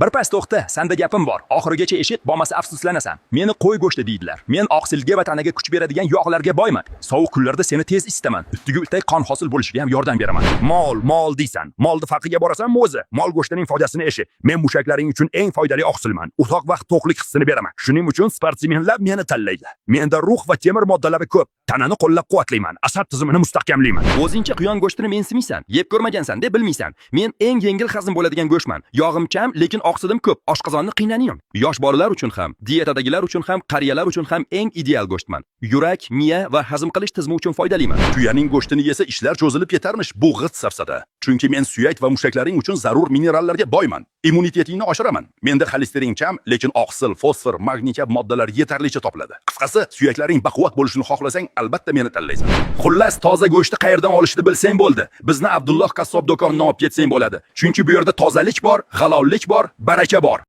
Birpas to'xta, sanda gapim bor. Oxirigacha eshit, bo'lmasa afsuslanasan. Meni qo'y go'shti deydilar. Men oqsilga va tanaga kuch beradigan yog'larga boyman. Sovuq kunlarda seni tez isitaman. Ustiga ultay qon hosil bo'lishiga ham yordam beraman. Mol, mol deysan. Molni farqiga borasanmi o'zi? Mol go'shtining foydasini eshit. Men mushaklaring uchun eng foydali oqsilman. Uzoq vaqt to'qlik hissini beraman. Shuning uchun sportsmenlar meni tanlaydi. Menda ruh va temir moddalari ko'p. Tanani qo'llab-quvvatlayman. Asab tizimini mustahkamlayman. O'zingcha quyon go'shtini mensimaysan. Yeb ko'rmagansan deb bilmaysan. Men eng yengil hazm bo'ladigan go'shtman. Yog'im kam, lekin oqsilim ko'p. Oshqozonni qiynaniyam. Yosh bolalar uchun ham, diyetadagilar uchun ham, qariyalar uchun ham eng ideal go'shtman. Yurak, miya va hazm qilish tizimi uchun foydaliman. Tuyaning go'shtini yesa ishlar cho'zilib ketarmish. Bu g'irt safsata. Chunki men suyak va mushaklaring uchun zarur minerallarga boyman. Immunitetingni oshiraman. Menda xolesterin kam, lekin oqsil, fosfor, magniy kabi moddalar yetarlicha topiladi. Qisqasi, suyaklaring baquvvat bo'lishini xohlasang, albatta meni tanlaysan. Xullas, toza go'shtni qayerdan olishni bilsang bo'ldi. Bizni Abdulloh qassob do'konidan olib ketsang bo'ladi. Chunki bu yerda tozalik bor, halollik bor, baraka bor.